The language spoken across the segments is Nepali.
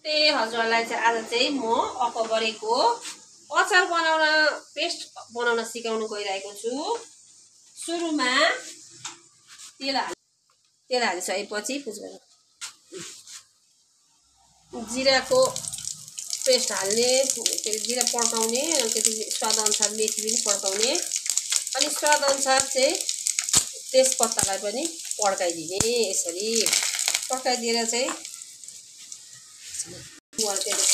नमस्ते हजुरलाई चाहिँ आज चाहिँ म अकबरीको अचार बनाउन पेस्ट बनाउन सिकाउन गइरहेको छु। सुरुमा तेल हालिसकेपछि जिराको पेस्ट हाल्ने, जिरा पड्काउने, अलिकति स्वाद अनुसार मेथी पनि पड्काउने, अनि स्वाद अनुसार चाहिँ तेजपत्तालाई पनि पड्काइदिने। यसरी पड्काइदिएर चाहिँ पड्काउने।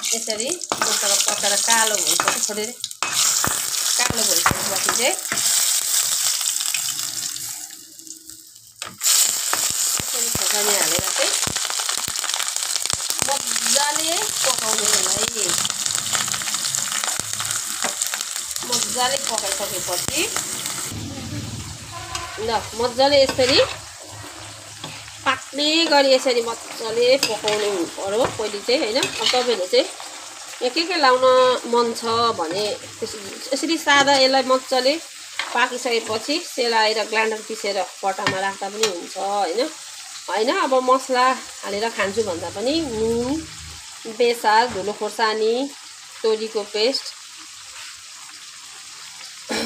यसरी मसला पकाएर कालो भइसक्यो, छोडेर कालो भइसकेपछि चाहिँ खोर्सानी हालेर चाहिँ मजाले पकाउने। यसलाई मजाले पकाइसकेपछि मजाले यसरी पाक्ने गरी यसरी मजाले पकाउनु पर्यो पहिले चाहिँ, हैन। अब तपाईहरुले चाहिँ के लाउन मन छ भने यसरी सादा यसलाई मजाले पाकिसकेपछि सेलाएर ग्राइन्डर पिसेर पटामा राख्दा पनि हुन्छ, हैन। अब मसला हालेर खान्छु भन्दा पनि नुन, बेसार, धुलो खोर्सानी, तोरीको पेस्ट,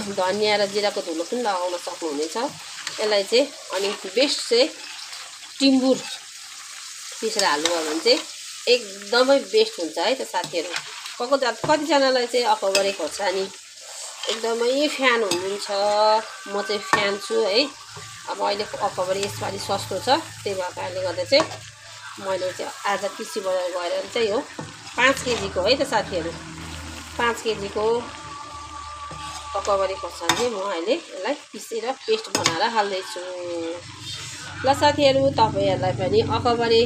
धनिया र जिराको धुलो पनि लगाउन सक्नुहुनेछ। यसलाई चाहिँ अनि बेस्ट चाहिँ टिम्बुर पिसेर हाल्नुभयो भने चाहिँ एकदमै बेस्ट हुन्छ है त साथीहरु। कतिजनालाई चाहिँ अकबरी खोर्सानी एकदमै फ्यान हुनुहुन्छ, म चाहिँ फ्यान छु है। अब अहिले अकबरी यसपालि सस्तो छ, त्यही भएको कारणले गर्दा चाहिँ मैले चाहिँ आज कृषि बजार गएर चाहिँ हो 5 केजीको है त साथीहरु, 5 केजीको अकबरी खोर्सानी चाहिँ म अहिले यसलाई पिसेर पेस्ट बनाएर हाल्दैछु। ल साथीहरु, तपाईहरुलाई पनि अकबरी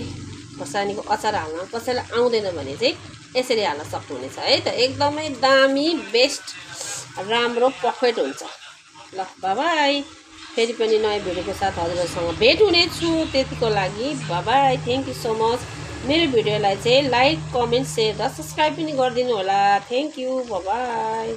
खोर्सानीको अचार हाल्न कसैलाई आउँदैन भने चाहिँ यसरी हाल्न सक्नुहुनेछ है त। एकदमै दामी, बेस्ट, राम्रो, पर्फेक्ट हुन्छ। ल बाइ बाइ। फेरि पनि नयाँ भिडियोको साथ हजुरहरुसँग भेट हुनेछु। त्यतिको लागि bye bye. Thank you so much. मेरो भिडियोलाई चाहिँ लाइक, कमेन्ट, शेयर र सब्स्क्राइब पनि गरिदिनु होला। Thank you, bye bye.